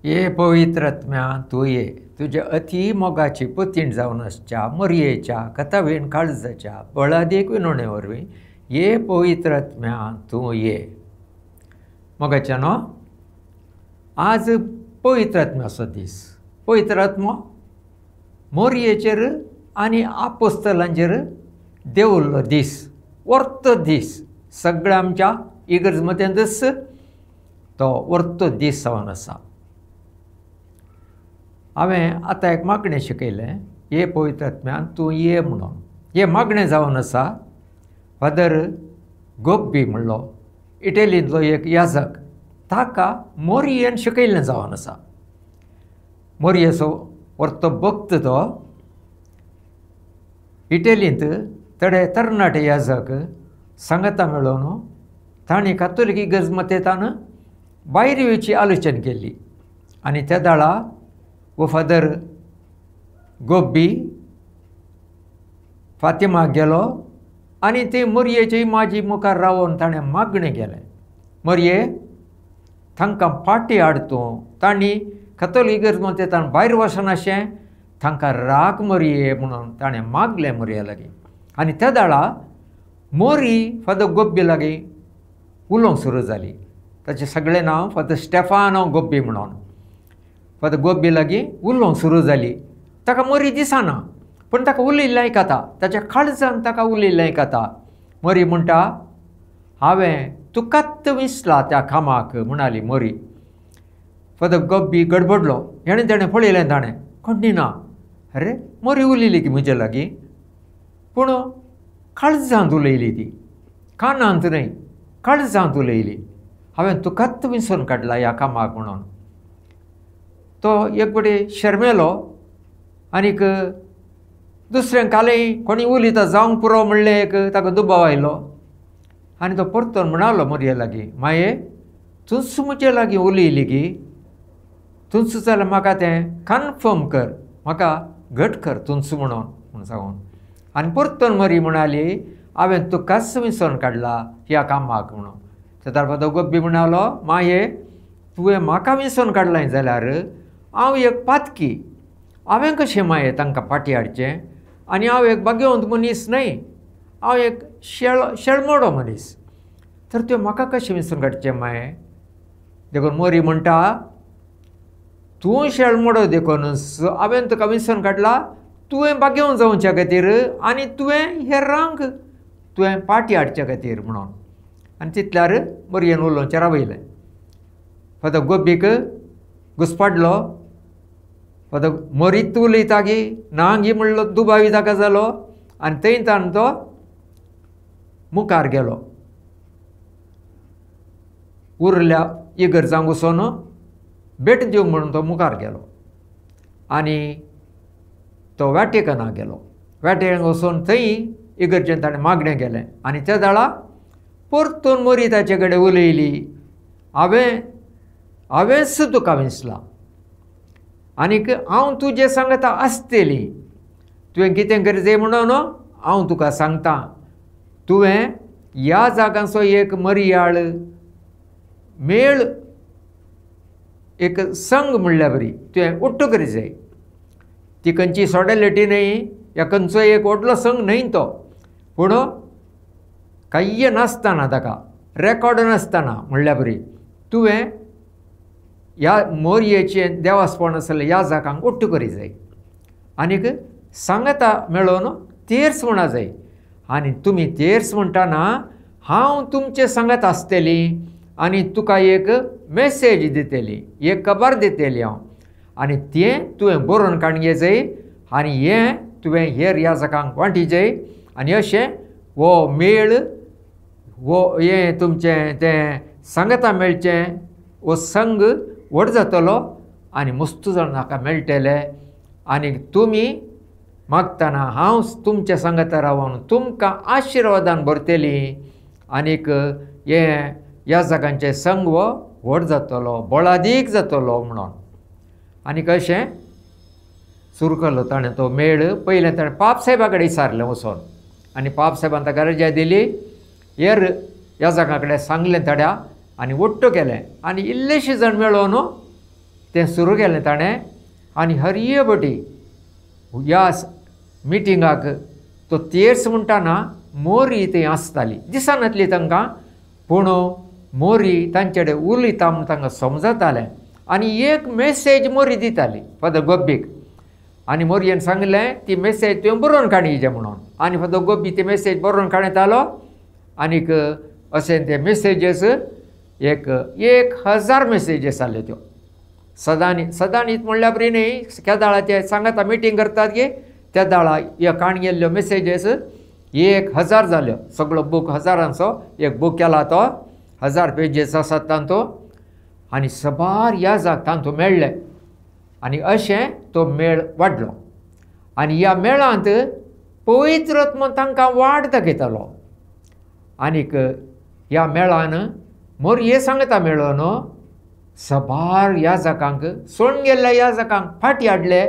ये पवित्र आत्म्या तूं ये, तुज्या अती मोगाची पतीण जावन आसच्या मोरयेच्या कथावीण काळजाच्या बळादीक विनोणे वरवीं ये पवित्र आत्म्या तूं ये. मोगाच्या न्हू, आज पवित्र आत्म्याचो दीस. पवित्र आत्मो मोरयेचेर आनी आपोस्तलांचेर देवल्लो दीस, वर्तो दीस. सगळ्या आमच्या इगर्ज मत्यांतच तो वर्तो दीस जावन आसा. हांवें आतां एक मागणें शिकयलें, ये पवित्र आत्म्यान तूं ये म्हणून. हें मागणें जावन आसा फादर गोब्बी म्हणलो इटलींतलो एक याजक, ताका मोरयेन शिकयल्लें जावन आसा. मोरयेचो वर्तो भक्त तो. इटलींत थोडे तरणाटे याजक सांगाता मेळोवन तांणी कातोलिक इगर्ज मतेतान भायर येवची आलोचन केल्ली. आनी त्या दाळा वो फादर गोब्बी फातिमाक गेलो आनी ते मोरयेची माजी मुखार रावन ताणें मागणें केलें, मोरये तांकां फाटी हाड तूं, तांणी कातोलिक इगर्ज मतेतान भायर वचनाशें तांकां राख मोरये म्हणून ताणें मागलें मोरये लागीं. आनी त्या दाळा मोरी फादर गोब्बी लागीं उलोवंक सुरू जाली. ताचें सगळें नांव फादर स्टेफानो गोब्बी म्हणून. फादर गोब्बी लागीं उलोवंक सुरू जाली. ताका मोरी दिसना, पूण ताका उलयल्लें आयकता, ताच्या काळजान ताका उलयल्लें आयकता. मोरी म्हणटा, हांवें तुकाच विसला त्या कामाक म्हणाली मोरी. फादर गोब्बी गडबडलो, हेणें तेणें पळयलें, ताणें कोणी ना. अरे मोरी उलयली की म्हजे लागीं, पूण काळजांत उलयली ती, कानांत न्हय, काळजांत उलयली. हांवें तुकाच विसरून काडला ह्या कामाक म्हणून. तो एक फावटी शर्मेलो आनीक दुसऱ्यांक कालय कोणी उलयता जावंक पुरो म्हणलें एक ताका दुबाव आयलो. आनी तो परतून म्हणालो मोरये लागीं, माये तूंच म्हजे लागीं उलयली की, तूंच जाल्यार म्हाका तें कन्फर्म कर, म्हाका घट कर तूंच म्हणून म्हूण सांगून. आनी परतून मोरी म्हणाली, हांवें तुकाच विसरून काडला ह्या कामाक म्हणून. तेदार फादर गोब्बी म्हणालो, माये तुवें म्हाका विसरून काडलाय जाल्यार हांव एक पातकी, हांवें कशें माये तांकां फाटी हाडचें, आनी हांव एक भाग्यवंत मनीस न्हय, हांव एक शेळमोडो मनीस, तर त्यो म्हाका कशें विसरून काडचें माये. देखून मोरी म्हणटा, तूं शेळमोडो देखूनच हांवें तुका विसरून काडला, तुवें भाग्यवंत जावच्या खातीर आनी तुवें हे रांग तुवें पाटी हाडच्या खातीर म्हणून. आनी तितल्यार मोरयेन उलोवचें रावयलें. फादर गोब्बीक घुसपाडलो. फादर मोरीत उलयता गी ना गी म्हणलो दुबावी ताका जालो. आनी थंय ताण तो मुखार गेलो, उरल्या इगर्जांक वचून भेट दिवंक म्हणून तो मुखार गेलो. आनी तो वॅटिकनाक गेलो. वॅटिकनाक वचून थंय इगर्जेन ताणें मागणें केलें. आनी त्या दाळा परतून मोरी ताचे कडेन उलयली, हांवेंच तुका विसला आनीक हांव तुजें सांगता आसतली, तुवें कितें गरजे म्हणून हांव तुका सांगता. तुवें ह्या जागांचो एक मरयाळ मेळ एक संघ म्हणल्या बरी तुवें उट्टू करी जाय. ती खंयची सोडेलेटी न्हय, या खंयचो एक व्हडलो संघ न्हय तो, पूण कांय नासतना ताका रेकॉर्ड नासतना म्हणल्या बरी तुवें ह्या मोरयेचें देवासपण आसलें ह्या जागांक उट्टू करी जाय आनीक सांगाता मेळोवन तेर्स म्हणा जाय. आनी तुमी तेर्स म्हणटाना हांव तुमचें सांगात आसतली आनी तुका एक मॅसेज दितली, एक खबर दितली हांव, आनी तें तुवें बरोवन काडूंक जाय आनी हें तुवें हेर ह्या जागांक वांटी जाय. आनी अशें हो मेळ हो हें तुमचें तें सांगाता मेळचें हो संघ व्हड जातलो आनी मस्तू जाण म्हाका मेळटले. आनी तुमी मागतना हांव तुमच्या सांगाता रावन तुमकां आशिर्वादान भरतली आनीक हें ह्या जागांचें संघ हो व्हड जातलो, बळादीक जातलो म्हणून. आनी कशें सुरू केलो ताणें तो मेळ. पयलें ताणें पापसाहेबा कडेन विचारलें वचोन आनी पापसाहेबान ताका रजा दिली. हेर ह्या जागां कडेन सांगलें थोड्या आनी ओट्टो केलें आनी इल्लेशे जाण मेळोवन तें सुरू केलें ताणें. आनी हरये बटी ह्या मिटिंगाक तो तेर्स म्हणटाना मोरी थंय आसताली, दिसनातली तांकां, पूण मोरी तांचे कडेन उलयता म्हूण तांकां समजतालें. आनी एक मेसेज मोरी दिताली फादर गोब्बीक. आनी मोरयेन सांगलें ती मेसेज तुवें बरोवन काडची म्हणून. आनी फादर गोब्बी ती मेसेज बरोवन काडयतालो. आनीक अशें ते मेसेजीस एक 1000 मेसेजीस जाल्यो त्यो सदांनी सदांनीच म्हणल्यार बरी न्ही, केदाळा ते सांगता मिटींग करतात की त्या दाळा ह्यो काण गेल्ल्यो मेसेजीस 1000 जाल्यो. सगळो बूक हजारांचो एक बूक केला तो, 1000 पेजीस आसात तांचो. आनी सबार याजाक तांतू मेळ्ळे. आनी अशें तो मेळ वाडलो. आनी ह्या मेळांत पवित्र आत्मो तांकां वाड दाखयतालो. आनीक ह्या मेळान मोरये सांगता मेळोन सबार याजकांक सोडून गेल्ल्या याजकांक फाटी हाडले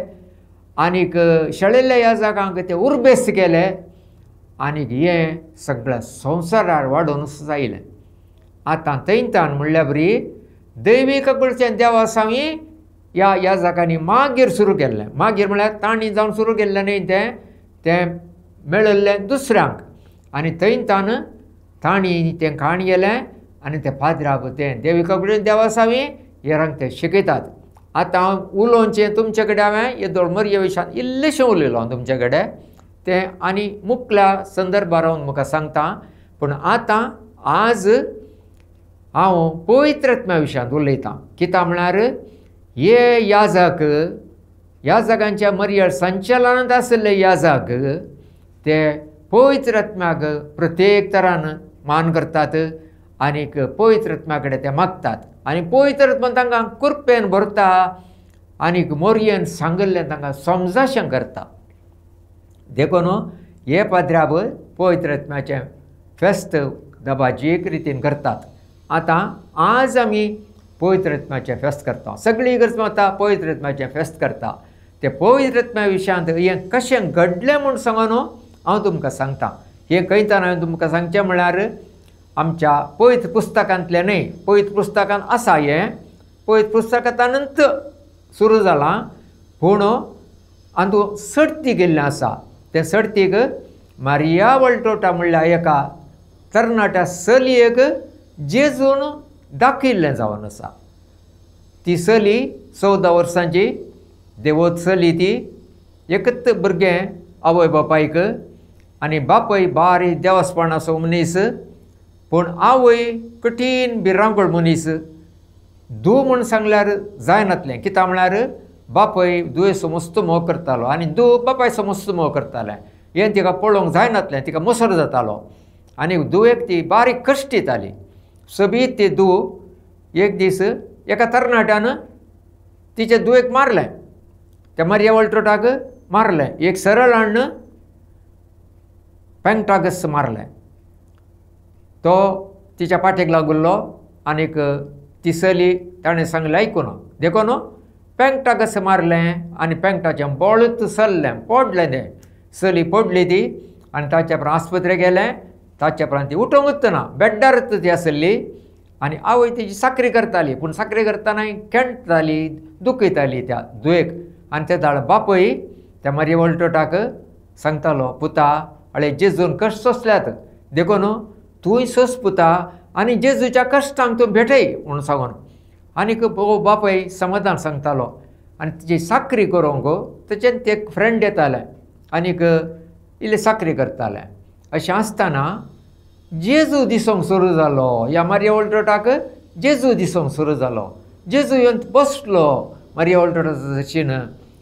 आनीक शेळिल्ल्या याजकांक ते उर्बेस्त केले. आनीक हें सगळ्या संवसारार वाडोवन आयलें. आतां थंयतान म्हणल्यार बरी दैवीक कडच्यान देवासावी ह्या याजकांनी मागीर सुरू केल्लें. मागीर म्हळ्यार तांणी जावन सुरू केल्लें न्ही, तें तें मेळिल्लें दुसऱ्यांक. आनी थंयतान तांणी तें काण गेलें आनी ते पाद्राक तें देविका कडेन देवासावी हेरांक ते शिकयतात. आतां हांव उलोवचें तुमचे कडेन हांवें येदोळ मरये विशयान इल्लेशें उलयलो हांव तुमचे कडेन तें आनी मुखल्या संदर्भार हांव म्हाका सांगता. पूण आतां आज हांव पवित्र आत्म्या विशयांत उलयतां. कित्याक म्हळ्यार हे याजक याजकांच्या मर्याद संचलनांत आशिल्ले याजक ते पवित्र आत्म्याक प्रत्येक तरान मान करतात आनीक पवित्र आत्म्या कडेन ते मागतात. आनी पवित्र आत्मा तांकां कृपेन भरता आनीक मोरयेन सांगिल्लें तांकां समजाशें करता. देखून हे पाद्राब पवित्र आत्म्याचें फेस्त दबाजीक रितीन करतात. आतां आज आमी पवित्र आत्म्याचें फेस्त करता. सगळी इगर्ज आतां पवित्र आत्म्याचें फेस्त करता. ते पवित्र आत्म्या विशयांत हें कशें घडलें म्हूण सांगून हांव तुमकां सांगता. हें कयताना हांवें तुमकां सांगचें म्हळ्यार आमच्या पवित्र पुस्तकांतलें न्हय, पवित्र पुस्तकांत आसा हें, पवित्र पुस्तकांतल्यानच सुरू जालां, पूण अंदू सडती गेल्लें आसा. तें सडतीक मारिया वल्टोटा म्हणल्यार एका तरणाट्या चलयेक जेजून दाखयिल्लें जावन आसा. ती चली 14 वर्सांची देवत चली, ती एकच भुरगें आवय बापायक. आनी बापय बारीक देवस्पणाचो मनीस, पूण आवय कठीण भिरांकूळ मनीस. धूव म्हूण सांगल्यार जायनातलें, कित्याक म्हळ्यार बापय दुयेचो मस्त मोग करतालो आनी धूव बापायचो मस्त मोग करतालें. हें तिका पळोवंक जायनातलें, तिका मसर जातालो. आनी धुवेक ती बारीक कश्ट येताली. सोबीत ती धूव एक दीस एका तरणाट्यान तिचे धुवेक मारलें, त्या मारिया वल्टोटाक मारलें. एक सरळ हाडून पेंटाकच मारलें. तो तिच्या पाठीक लागुल्लो आनीक ती चली ताणें सांगलें आयकून, देखून पेंटाकच मारलें आनी पेंटाचें बळच सरलें, पडलें तें. चली पडली ती आनी ताच्या उपरांत आस्पत्रे गेलें. ताच्या उपरांत ती उठोवंकच ना, बेड्डारच ती आसली. आनी आवय तिची साकरी करताली, पूण साकरी करतना खेळटाली, दुखयताली त्या धुवेक. आनी ते दाळ बापय त्या मारिया वल्टोटाक सांगतालो, पुता अळे जेजून कश्ट सोंसल्यात, देखून तूंय सोंस पुता आनी जेजूच्या कश्टांक तूं भेटय म्हूण सांगून. आनीक बापय समाधान सांगतालो. आनी तिची साकरी करूंक तेच्यान ते एक फ्रेंड येताले आनीक इल्ली साकरी करताले. अशें आसतना जेजू दिसूंक सुरू जालो. ह्या मारिया वल्टोटाक जेजू दिसूंक सुरू जालो. जेजू येवन बसलो मारिया वल्टोटाचो शीन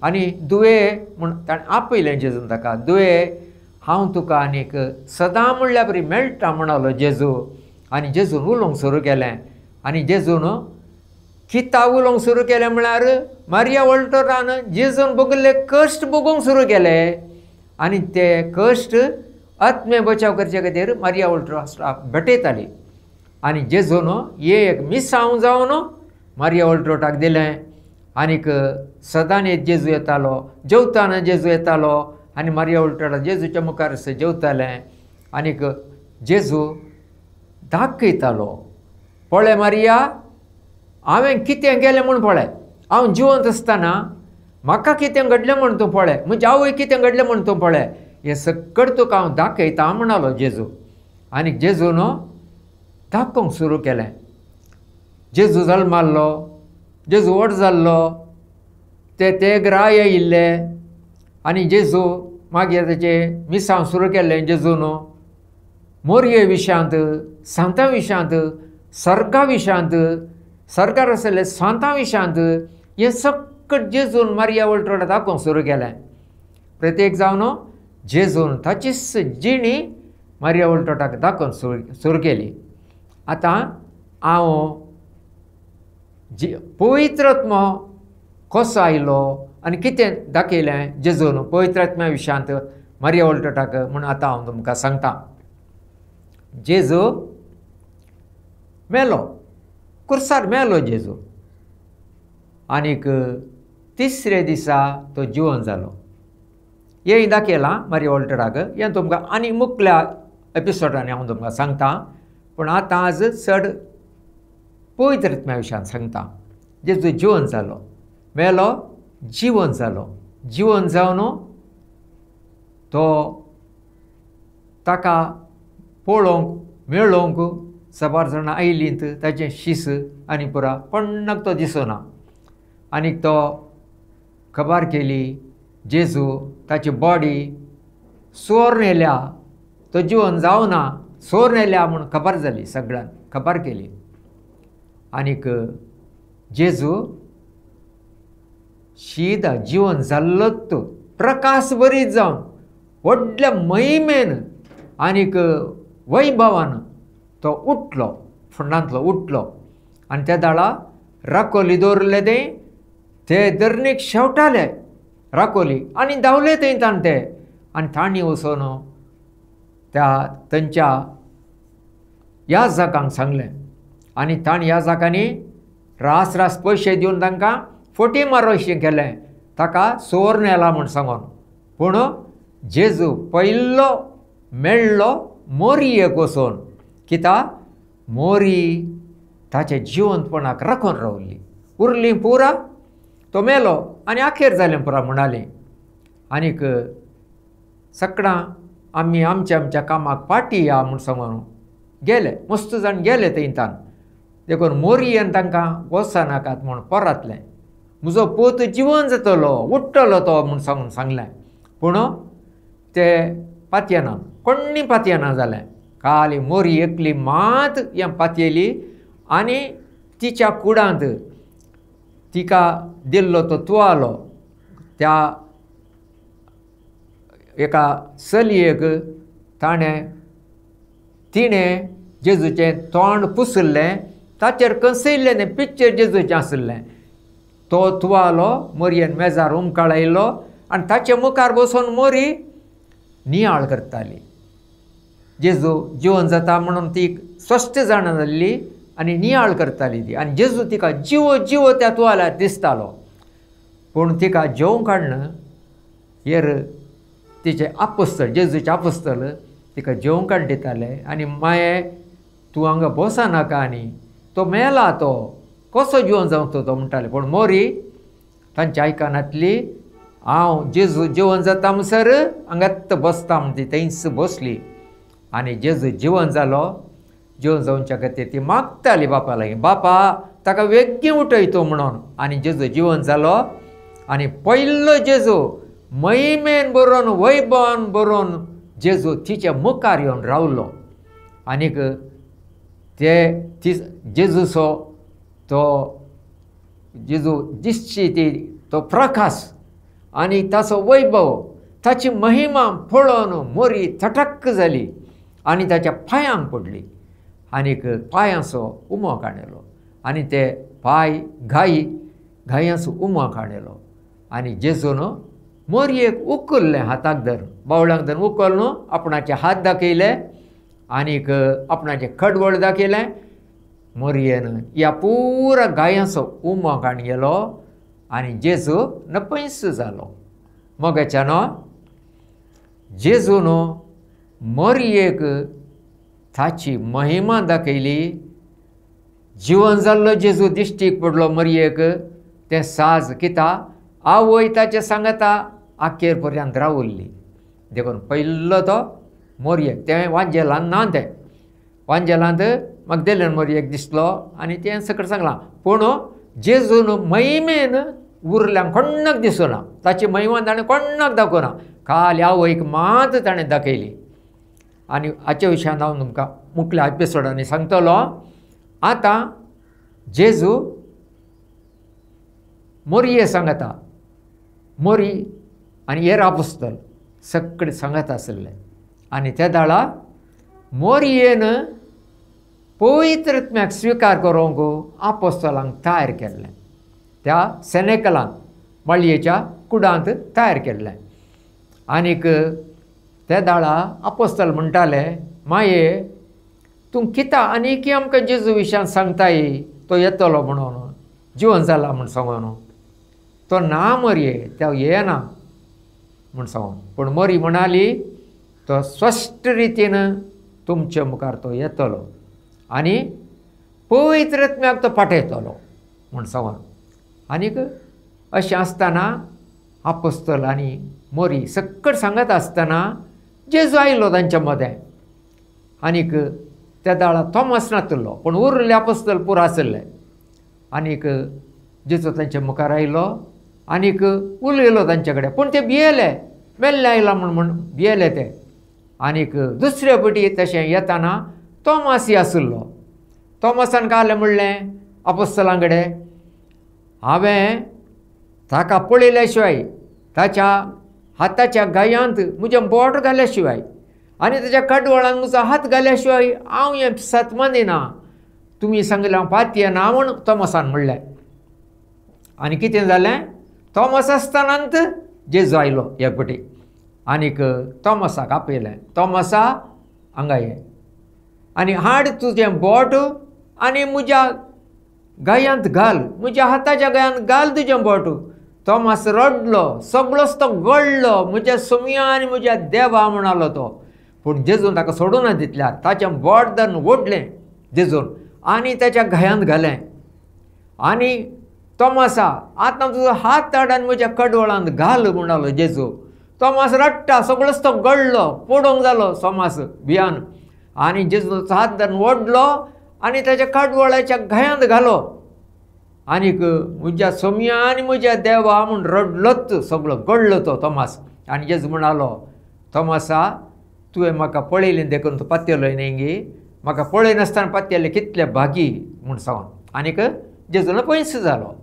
आनी दुवे म्हूण ताणें आपयलें जेजून ताका, दुवे हांव तुका आनीक सदां म्हणल्यार बरी मेळटा म्हणालो जेजू. आनी जेजून उलोवंक सुरू केलें. आनी जेजून कित्याक उलोवंक सुरू केलें म्हळ्यार मारिया वल्टोटान जेजून भोगिल्ले कश्ट भोगूंक सुरू केले. आनी ते कश्ट आत्मे बचाव करचे खातीर मारिया वल्टोटाक भेटयताली. आनी जेजून एक मिसांव जावन मारिया वल्टोटाक दिलें. आनीक सदांच जेजू येतालो, जेवताना जेजू येतालो आनी मारिया वल्टोटा जेजूच्या मुखार जेवतालें. आनीक जेजू दाखयतालो, पळय मारिया हांवें कितें केलें म्हूण पळय, हांव जिवंत आसतना म्हाका कितें घडलें म्हूण तूं पळय, म्हज्या आवय कितें घडलें म्हूण तूं पळय, हें सकड तुका हांव दाखयता म्हणालो जेजू. आनी जेजून दाखोवंक सुरू केलें. जेजू जल्माल्लो, जेजू व्हड जाल्लो, ते ते ग्राय आयिल्ले आनी जेजू मागीर तेचें मिसांव सुरू केल्लें. जेजून मोरये विशयांत, सांतां विशयांत, सर्गा विशयांत, सर्गार आशिल्ले सांतां विशयांत हें सकट जेजून मारिया वळटोडा दाखोवंक सुरू केलें. प्रत्येक जावन जेजून ताचीच जिणी मारिया वळटोटाक दाखोवंक सुरू केली. आतां हांव पवित्र आत्मो कसो आयलो आनी कितें दाखयलें जेजून पवित्र आत्म्या विशयांत मारिया वळटोटाक म्हूण आतां हांव तुमकां सांगता. जेजू मेलो, कुर्सार मेलो जेजू, आनीक तिसरे दिसा तो जिवन जालो. हें दाखयलां मारिया वळटोटाक, हें तुमकां आनी मुखल्या एपिसोडांनी हांव तुमकां सांगता, पूण आतां आज चड पवित्र आत्म्या विशयांत सांगता. जेजू जिवन जालो, मेलो, जिवन जालो. जिवन जावन तो ताका पळोवंक मेळोवंक साबार जाणां आयलीं, ताचें शीस आनी पुरा कोण्णाक तो दिसना. आनी तो खबर केली जेजू ताची बॉडी सोर नेल्या, तो जिवन जावना, सोर नेल्या म्हूण खबर जाली, सगळ्यांक खबर केली. आनीक जेजू शीदा जिवन जाल्लोच तो प्रकाश बरीत जावन व्हडल्या महिमेन आनीक वैभवान तो उठलो, फुंडांतलो उठलो. आनी त्या दाळा राकोली दवरले ते धरणीक शेवटाले राकोली आनी धांवले थंय ताण ते, आनी तांणी वचून त्या तांच्या याजकांक सांगलें. आनी तांणी याजकांनी रास रास पयशे दिवन तांकां फोटी मारोशें केलें, ताका सोर नेला म्हूण सांगून. पूण जेजू पयल्लो मेळ्ळो मोरयेक वचून, कित्याक मोरी ताच्या जिवंतपणाक राखून रावली, उरली पुरा तो मेलो आनी अखेर जालें पुरा म्हणाली. आनीक सकडां आमी आमच्या आमच्या कामाक पाटी या म्हूण सांगून गेले, मस्त जाण गेले थंयतान. देखून मोरयेन तांकां वचनाकात म्हूण परतलें, म्हजो पूत जिवन जातलो, उठ्ठलो तो म्हूण सांगून सांगलें. पूण ते पातयेना, कोण्णी पातयेना जालें. काली मोरी एकली मात हें पातयेली आनी तिच्या कुडांत तिका दिल्लो तो तुवालो त्या एका चलयेक ताणें तिणें जेजूचें तोंड पुसलें, ताचेर कसयल्लें तें पिक्चर जेजूचें आशिल्लें. तो तुवालो मोरयेन मेजार उमकाळायलो आनी ताचे मुखार बसून मोरी नियाळ करताली. जेजू जिवन जाता म्हणून ती स्पश्ट जाणा जाल्ली आनी नियाळ करताली ती. आनी जेजू तिका जिवो जिवो त्या तुवाल्यार दिसतालो. पूण तिका जेवंक काडन हेर तिचे आपुस्तल, जेजूचे आपुस्तल तिका जेवंक काड दिताले आनी माये तूं हांगा बसनाका आनी तो मेला, तो कसो जिवन जावंक तो म्हणटाले. पूण मोरी तांच्या आयकनातली, हांव जेजू जिवन जाता म्हणसर हांगात बसता म्हण ती थंयच बसली. आनी जेजू जिवन जालो. जिवन जावच्या खातीर ती मागताली बापा लागीं, बापा ताका वेगीं उठयतो म्हणून. आनी जेजू जिवन जालो आनी पयलो जेजू महिमेन बरोवन वैभवान बरोवन जेजू तिच्या मुखार येवन रावलो. आनीक ते ती जेजूचो तो जेजू दिसची ती तो प्रकाश आनी ताचो वैभव, ताची महिमा पळोवन मोरी थटक्क जाली आनी ताच्या पांयांक पडली. आनीक पांयांचो उमो काडलो आनी ते पांय घाई घायांचो उमो काडलो आनी जेजून मोरयेक उखल्लें, हाताक धरून, बावळ्यांक धरून उखल्लो, आपणाचे हात दाखयले आनीक आपणाचें खडवळ दाखयलें. मोरयेन ह्या पुरा गायांचो उमो काडून गेलो आनी जेजू नपयस जालो. मोगाच्यानो जेजून मोरयेक ताची महिमा दाखयली. जिवन जाल्लो जेजू दिश्टीक पडलो मोरयेक, तें साज किता आवय ताचें सांगता आखेर पर्यंत रावल्ली. देखून पयलो तो मोरयेक तें वांजेलान ना तें वांजेलांत मगदेलन मोरयेक दिसलो आनी तें सकयल सांगलां. पूण जेजून महिमेन उरल्यान कोण्णाक दिसना, ताची महिमा ताणें कोण्णाक दाखोवना, खाली आवयक मात ताणें दाखयली. आनी हाचे विशयान हांव तुमकां मुखल्या एपिसोडांनी सांगतलो. आतां जेजू मोरये सांगता, मोरी आनी हेर आपोस्तल सगळे सांगत आशिल्ले. आनी त्या दाळा मोरयेन पवित्र आत्म्याक स्विकार करूंक आपोस्तलांक तयार केल्लें, त्या सेनेकलांत माळयेच्या कुडांत तयार केल्लें. आनीक त्या दाळा आपोस्तल म्हणटाले, माये तूं किता आनी की आमकां जेजू विशयान सांगताय तो येतलो म्हणून, जिवन जाला म्हूण सांगून, तो ना मोरये तो येना म्हूण सांगून. पूण मोरी म्हणाली तो स्पश्ट रितीन तुमचे मुखार तो येतलो आनी पवित्र आत्म्याक तो पाठयतलो म्हूण सांगून. आनीक अशें आसतना आपोस्तल आनी मोरी सकट सांगत आसतना जेजू आयलो तांच्या मदें. आनीक त्या दाळा थॉमस नातिल्लो, पूण उरिल्ले आपोस्तल पुरो आशिल्ले. आनीक जेजू तांच्या मुखार आयलो आनीक उलयलो तांचे कडेन, पूण ते भियेले, मेल्ले आयला म्हूण म्हूण भियेले ते. आनीक दुसरे पटी तशें येताना थॉमस आशिल्लो. थॉमसान काले म्हणलें आपोस्तलां कडेन, हांवें ताका पळयल्या शिवाय, ताच्या हाताच्या गायांत म्हजें बोट घाल्या शिवाय आनी ताच्या कडवळान म्हजो हात घाल्या शिवाय हांव हें सत मानिना, तुमी सांगलें हांव पातयेना म्हूण थॉमसान म्हणलें. आनी कितें जालें, थॉमस आसतनांत जेजू आयलो एक पटी आनीक थॉमसाक आपयलें, थॉमसा हांगा ये आनी हाड तुजें बोट आनी म्हज्या गायांत घाल, म्हज्या हाताच्या गायांत घाल तुजें बोट. थॉमस रडलो, सगळोच तो गळ्ळो, म्हज्या सोमया आनी म्हज्या देवा म्हणालो तो. पूण जेजून ताका सोडूना दितल्यार ताचें बोट धरून ओडलें जेजून आनी ताच्या घायांत घालें. आनी थॉमसा आतां तुजो हात हाड आनी म्हज्या कडवळांत घाल म्हणालो जेजू. थॉमस रडटा, सगळोच तो गळ्ळो, पडोंक जालो थॉमस भियान. आनी जेजून हात धरून ओडलो आनी ताच्या कडवळाच्या घायांत घालो. आनीक म्हज्या सोमया आनी म्हज्या देवा म्हूण रडलोच, सगळो गळ्ळो तो थॉमस. आनी जेजू म्हणालो, थॉमसा तुवें म्हाका पळयलें देखून तूं पातयलो न्ही गे, म्हाका पळयनासतना पातयेलें कितले भागी म्हूण सांगून. आनीक जेजून पयस जालो.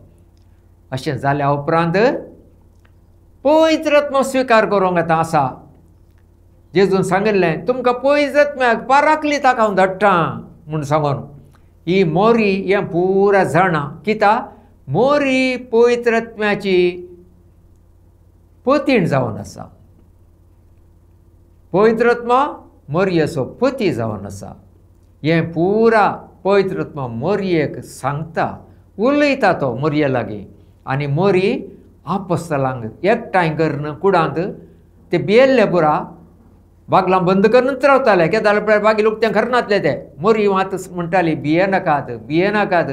अशें जाल्या उपरांत पवित्र आत्मो स्विकार करूंक आतां आसा. जेजून सांगिल्लें तुमकां पवित्र आत्म्याक पाराकली ताका हांव धाडटा म्हूण सांगून. ही मोरी हें पुरा जाणा कित्या मोरी पवित्र आत्म्याची पतीण जावन आसा, पवित्र आत्मो मोरयेचो पती जावन आसा. हें पुरा पवित्र आत्मो मोरयेक सांगता, उलयता तो मोरये लागीं. आनी मोरी आपोस्तलांक एकठांय करून कुडांत ते भियेल्ले पुरा बागलां बंद करूनच रावताले. कितें जालें पळय बागी लोक तें करनातले ते. मोरी मात म्हणटाली भियेनाकात भियेनाकात,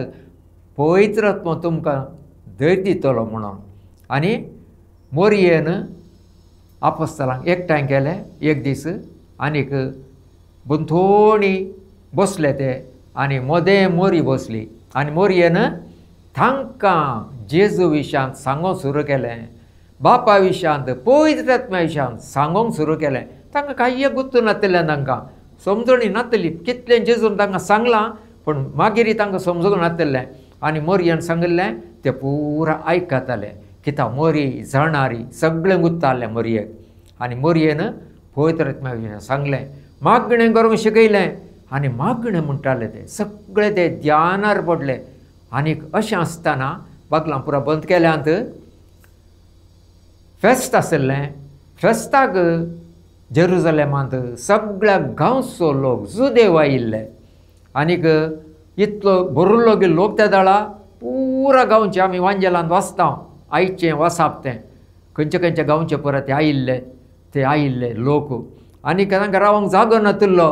पवित्र आत्मो तुमकां धैर्य दितलो म्हणून. आनी मोरयेन आपोस्तलांक एकठांय केले एक दीस आनीक बंथोणी बसले ते आनी मोदें मोरी बसली. आनी मोरयेन तांकां जेजू विशयांत सांगूंक सुरू केलें, बापा विशयांत पवित्र आत्म्या विशयांत सांगूंक सुरू केलें. तांकां कांय गुत्तू नातिल्लें, तांकां समजणी नातिल्ली, कितलें जेजून तांकां सांगलां पूण मागीर तांकां समजूंक नातिल्लें. आनी मोरयेन सांगिल्लें ते पुरा आयकताले कित्याक मोरी जाणारी सगळें गुत्तालें मोरयेक. आनी मोरयेन पवित्र आत्म्या विशयांत सांगलें, मागणें करूंक शिकयलें. आनी मागणें म्हणटाले ते सगळे ते ध्यानार पडले. आनीक अशें आसतना बागलां पुरा बंद केल्यांत, फेस्त आशिल्लें. फेस्ताक जेरुजलेमांत सगळ्या गांवचो लोक जुदेव आयिल्ले. आनीक इतलो भरिल्लो की लोक त्या दाळा पुरा गांवचे, आमी वांजेलांत वाचता आयचें वासाप तें खंयचे खंयच्या गांवचे परत ते आयिल्ले, ते आयिल्ले लोक. आनी तांकां रावंक जागो नातिल्लो,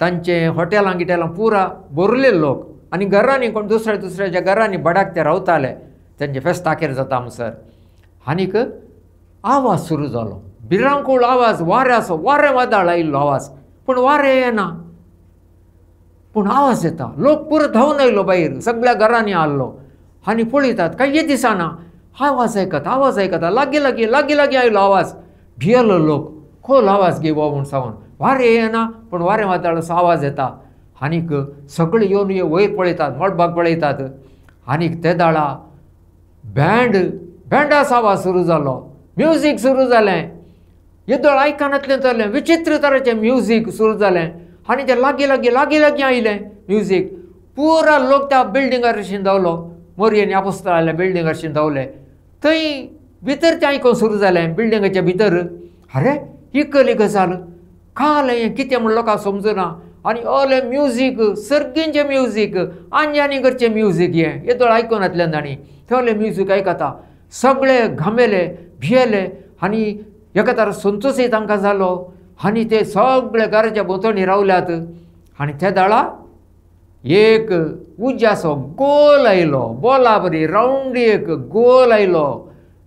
तांचे हॉटेलां गिटेलां पुरा भरिल्ले लोक. आनी घरांनी कोण दुसऱ्या दुसऱ्याच्या घरांनी बडाक ते रावताले. तेंचे फेस्त आखेर जाता आमसर. आनीक आवाज सुरू जालो, भिरांकूळ आवाज, वाऱ्याचो, वारें वादळ आयिल्लो आवाज, पूण वारें येना पूण आवाज येता. लोक पुरो धांवन आयलो भायर, सगळ्या घरांनी आसलो आनी पळयतात कांय दिसना. आवाज आयकता, आवाज आयकता, लागीं लागीं लागीं लागीं आयलो आवाज. भियेलो लोक, खोल आवाज गे म्हूण सावन, वारें येना पूण वारें वादळ असो आवाज येता. आनीक सगळे येवन वयर पळयतात, मळबाक पळयतात. आनीक ते दाळा बँड, बँडाचो आवाज सुरू जालो, म्युजीक सुरू जालें. येदोळ आयकनातलें जालें, विचित्र तरेचें म्युजीक सुरू जालें. आनी तें लागीं लागीं लागीं लागीं आयलें म्युजीक. पुरा लोक त्या बिल्डिंगार अशीन धांवलो, मोरयेन आपोस्तलाल्या बिल्डिंगार अशीन धांवले. थंय भितर तें आयकोंक सुरू जालें बिल्डिंगाच्या भितर. अरे ही कली गजाल काल हें कितें म्हण लोकांक समजुना. आनी ओलें म्युजीक, सर्गींचें म्युजीक, आंजानी करचें म्युजीक, हें येदोळ आयकोनातल्यान तांणी थंयलें म्युजीक आयकता. सगळे घामेले, भियेले आनी एका तर संतोशय तांकां जालो. आनी ते सगळे घराच्या भोंवतणी रावल्यात. आनी ते दाळा एक उज्याचो गोल आयलो, बोला बरी रावंड एक गोल आयलो,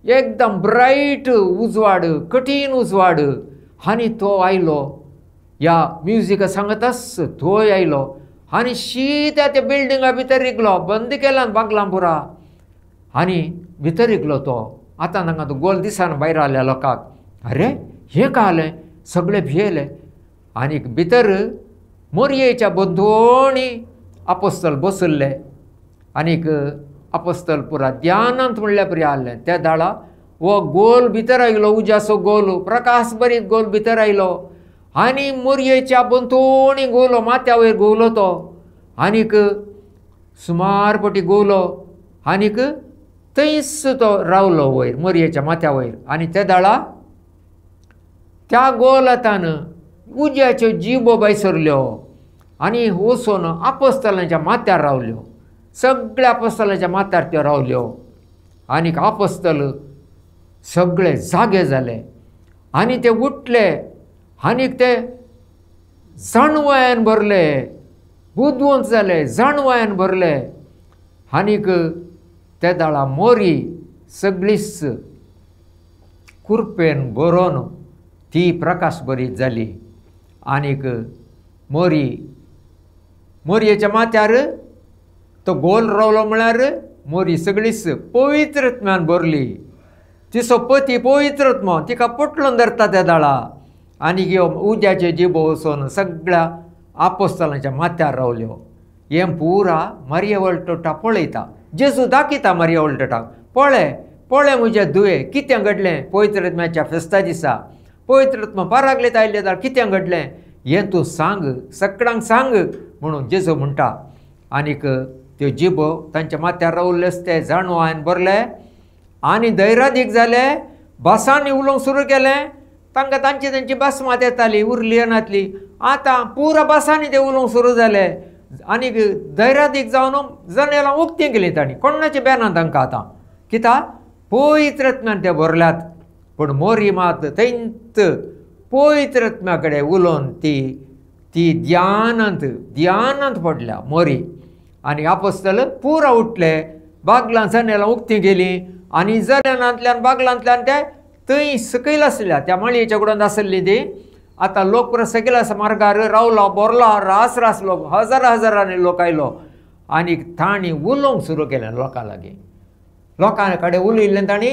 एकदम ब्रायट उजवाड, कठीण उजवाड. आनी तो आयलो ह्या म्युजिका सांगताच तोय आयलो आनी शीत त्या बिल्डिंगा भितर रिगलो, बंद केला बागलां पुरा आनी भितर रिगलो तो. आतां तांकां तो गोल दिसान भायर आयल्या लोकांक, अरे हें काय आलें, सगळे भियेले. आनीक भितर मोरयेच्या बंधोणी आपोस्तल बसल्ले आनीक आपोस्तल पुरा ध्यानांत म्हणल्यार बरी आसलें. त्या दाळा हो गोल भितर आयलो, उज्याचो गोल, प्रकाश बरीत गोल भितर आयलो आनी मोरयेच्या बंधोणी गोलो, माथ्या वयर गोवलो तो. आनीक सुमार पटी गोवलो आनीक थंयच तो रावलो वयर मोरयेच्या माथ्या वयर. आनी त्या दाळा त्या गोलातान उज्याच्यो जिबो भायर सरल्यो आनी वचून आपोस्तलांच्या माथ्यार रावल्यो, सगळ्या आपोस्तलांच्या माथ्यार त्यो रावल्यो. आनीक आपोस्तल सगळे जागे जाले आनी ते उठले आनीक ते जाणवायन भरले, बुदवंत जाले, जाणवायन भरले. आनीक ते दाळा मोरी सगळीच कुरपेन भरोन ती प्रकाश बरीत जाली. आनीक मोरी, मोरयेच्या माथ्यार तो गोल रावलो म्हळ्यार मोरी सगळीच पवित्रत्म्यान भरली. तिचो पती पवित्रत्म तिका पोटलोन धरता त्या दाळा. आनी ह्यो उज्याचे जिबो वचून सगळ्या आपोस्तलांच्या माथ्यार रावल्यो. हें पुरा मारिया वल्टोटा पळयता, जेजू दाखयता मारिया वल्टोटाक, पळय पळय म्हज्या दुये कितें घडलें पवित्रत्म्याच्या फेस्ता दिसा, पवित्रत्म पारागलेत आयले जाल्यार कितें घडलें हें तूं सांग, सगळ्यांक सांग म्हणून जेजू म्हणटा. आनीक त्यो जिबो तांच्या माथ्यार रावल्लेच ते जाणवायन भरले आनी धैर्यादीक जाले, भासांनी उलोवंक सुरू केलें. तांकां तांची तांची भास मात येताली, उरली येनातली, आतां पुरा भासांनी ते उलोवंक सुरू जाले. आनीक धैर्यादीक जावन जनेलां उक्तीं केलीं तांणी, कोणाचें बेना तांकां आतां कित्याक पवित्रत्म्यान ते भरल्यात. पूण मोरी मात थंयच पवित्रत्म्या कडेन उलोवन ती ती ध्यानांत ध्यानांत पडल्या मोरी. आनी आपोस्तल पुरा उठले, बागलां जनेलां उक्तीं गेलीं आनी जनेलांतल्यान बागलांतल्यान ते थंय सकयल आसल्या त्या माळयेच्या कुडांत आसली ती. आतां लोक पुरो सकयल आसा मार्गार रावलो, भरलो, रास रास लोक, हजार हजारांनी लोक आयलो. आनी तांणी उलोवंक सुरू केलें लोकां लागीं, लोकां कडेन उलयल्लें तांणी,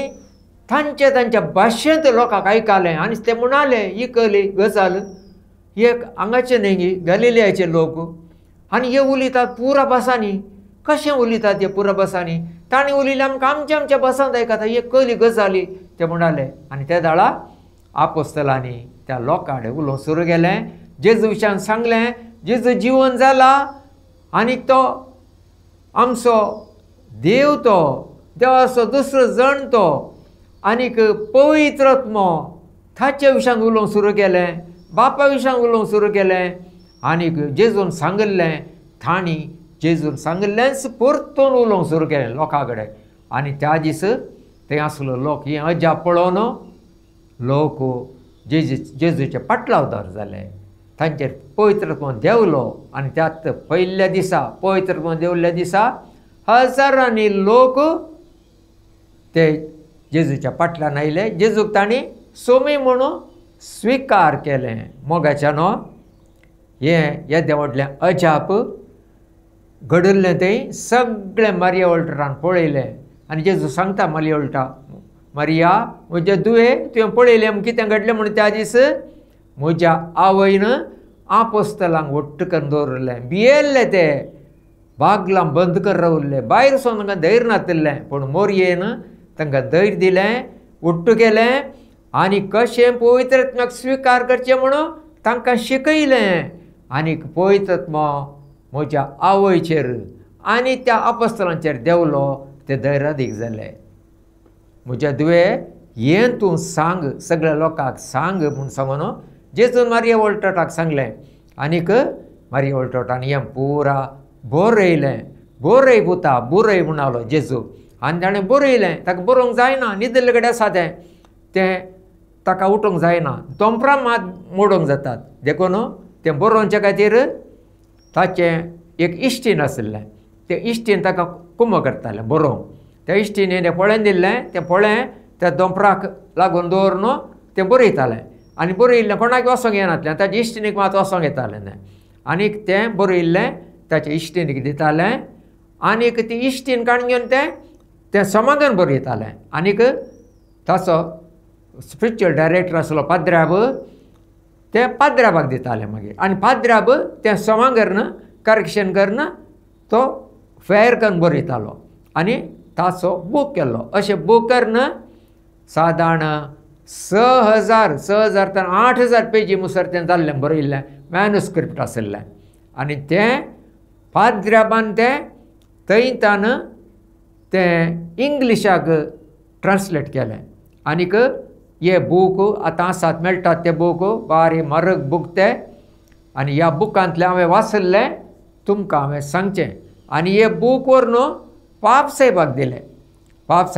तांचे तांच्या भाशेंत लोकांक आयकलें. आनी ते म्हणाले ही कली गजाल एक हांगाचे न्ही गलिलियाचे लोक आनी हे उलयतात पुरा भासांनी, कशें उलयतात हे पुरा भासांनी, तांणी उलयलें आमकां आमच्या आमच्या भासांत आयकता, ही कली गजाली ते म्हणाले. आनी ते दाळा आपोस्तलांनी त्या लोकां कडेन उलोवंक सुरू केलें, जेजू विशयान सांगलें, जेजू जिवन जाला आनी तो आमचो देव, तो देवाचो दुसरो जण तो, आनीक पवित्रत्मो ताचे विशयान उलोवंक सुरू केलें, बापा विशयान उलोवंक सुरू केलें. आनीक जेजून सांगिल्लें तांणी जेजून सांगिल्लेंच परतून उलोवंक सुरू केलें लोकां कडेन. आनी त्या दीस थंय आसलो लोक हें अजाप पळोवन लोक जेजू जेजूचे पाटलावदार जाले, तांचेर पवित्रत्व देंवलो. आनी त्यात पयल्या दिसा पवित्रत्व देंवल्ल्या दिसा हजारांनी लोक ते जेजूच्या पाटल्यान आयले. जेजूक तांणी सोमी म्हणून स्विकार केलें. मोगाच्यानो हें येदें व्हडलें अजाप घडिल्लें तें सगळें मारिया वॉल्टरान पळयलें. आनी जेजू सांगता मारिया वॉल्टा, मारिया म्हज्या दुवे तुवें पळयलें कितें घडलें म्हूण त्या दीस म्हज्या आवयन आपोस्तलांक वट्ट करून दवरिल्लें. भियेल्ले ते, बागलां बंद कर रावल्ले, भायर वचून तांकां धैर्य नातिल्लें, पूण मोरयेन तांकां धैर्य दिलें, वट्ट केलें आनी कशें पवित्र आत्म्याक स्विकार करचें म्हणून तांकां शिकयलें. आनीक पवित्र आत्मो म्हज्या आवयचेर आनी त्या आपोस्तलांचेर देंवलो, ते धैर्यादीक जाले. म्हज्या दुवे हें तूं सांग, सगळ्या लोकांक सांग म्हूण सांगून जेजून मारिया वॉल्टराक सांगलें. आनीक मारिया वॉल्टरान हें पुरा बरयलें. बरय पुता, बरय म्हणालो जेजू. आनी ताणें बरयलें. ताका बरोवंक जायना, न्हिदिल्ले कडेन आसा तें, तें ताका उठूंक जायना, तोंपरां मात मोडूंक जातात. देखून तें बरोवचे खातीर ताचें एक इश्टीन आशिल्लें, तें इश्टीन ताका कुमो करतालें बरोवंक. त्या इश्टीन तें पळें दिल्लें, तें पळें त्या दोंपराक लागून दवरून तें बरयतालें. आनी बरयिल्लें कोणाक वचोंक येनासलें, ताच्या इश्टिनीक मात वचोंक येतालें तें. आनीक तें बरयिल्लें ताच्या इश्टिनीक दितालें आनीक ती इश्टीन काडून घेवन तें तें समाधान बरयतालें. आनीक ताचो स्पिरिच्युअल डायरेक्टर आसलो पाद्र्याब, तें पाद्र्याबाक दितालें मागीर. आनी पाद्र्याब तें समा करून करेक्शन करून तो फेर करून बरयतालो आनी ताचो बूक केल्लो. अशें बूक करून सादारण 6,000 ते 8,000 पेजी मुसर तें जाल्लें बरयिल्लें मॅनुस्क्रिप्ट आशिल्लें. आनी तें पाद्र्याबान तें थंयतान तें इंग्लिशाक ट्रान्सलेट केलें. आनीक हे बूक आतां आसात, मेळटात ते बूक, बारी म्हारग बूक ते. आनी ह्या बुकांतलें हांवें वाचिल्लें तुमकां हांवें सांगचें. आनी हे बूक व्हरून पाप साहेबाक दिलें. पाप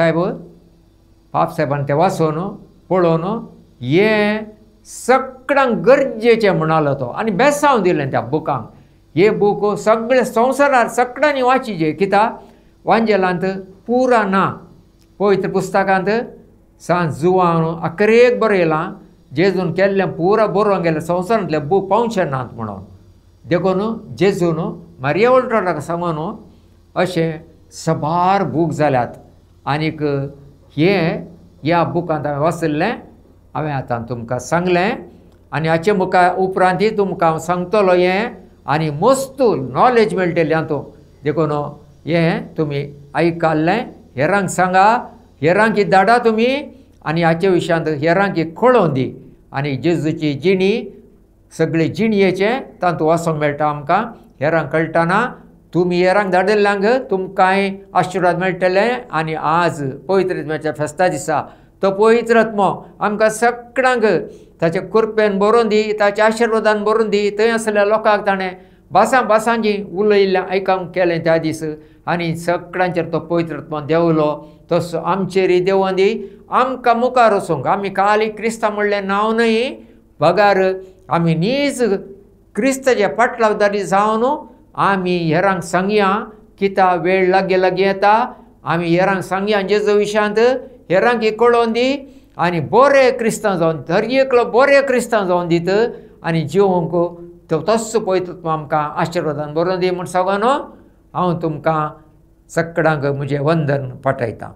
साहेबान तें वाचून पळोवन हें सगळ्यांक गरजेचें म्हणालो तो. आनी बेसांव दिलें त्या बुकांक. हे बूक सगळे संवसारार सगळ्यांनी वाचिचे, कित्याक वांजेलांत पुरा ना, पवित्र पुस्तकांत सांत जुवान अकरेक बरयलां, जेजून केल्लें पुरा बरोवन गेलें, संवसारांतलें बूक पावचें नात म्हणून. देखून जेजून मारिया वॉल्टराक सांगून अशें सबार बूक जाल्यात. आनीक हें ह्या बुकांत हांवें वाचिल्लें, हांवें आतां तुमकां सांगलें. आनी हाचे मुखार उपरांतय तुमकां हांव सांगतलो हें, आनी मस्त नॉलेज मेळटली हातूंत. देखून हें तुमी आयकल्लें हेरांक सांगा, हेरांक धाडा तुमी, आनी हाचे विशयांत हेरांक कळोवन दी. आनी जेजूची जिणी सगळी जिणयेचें तातूंत वाचूंक मेळटा आमकां. हेरांक कळटना तुमी हेरांक धाडिल्ल्यांक तुमकांय आशिर्वाद मेळटले. आनी आज पवित्र आत्म्याच्या फेस्ता दिसा तो पवित्र आत्मो आमकां सगळ्यांक ताच्या कृपेन बरोवन दी, ताच्या आशिर्वादान बरोवन दी. थंय आसल्या लोकांक ताणें भासां भासांची उलयिल्लें आयकूंक केलें त्या दीस. आनी सगळ्यांचेर तो पवित्र आत्मो देंवलो, तसो आमचेरय देंवोन दी. आमकां मुखार वचूंक आमी खाली क्रिस्तांव म्हणलें नांव न्हय, बगार आमी नीज क्रिस्ताच्या पाटलावदारी जावन आमी हेरांक सांगया, कित्याक वेळ लागीं लागीं येता. आमी हेरांक सांगया जेजू विशयांत, हेरांक कळोवन दी आनी बरे क्रिस्तांव जावन, दर एकलो बरे क्रिस्तांव जावन दीत आनी जिवंक तो तस्सो पवित्र आत्मो आमकां आशिर्वादान बरोवन दी म्हूण सांगून हांव तुमकां सगळ्यांक म्हजें वंदन पाठयतां.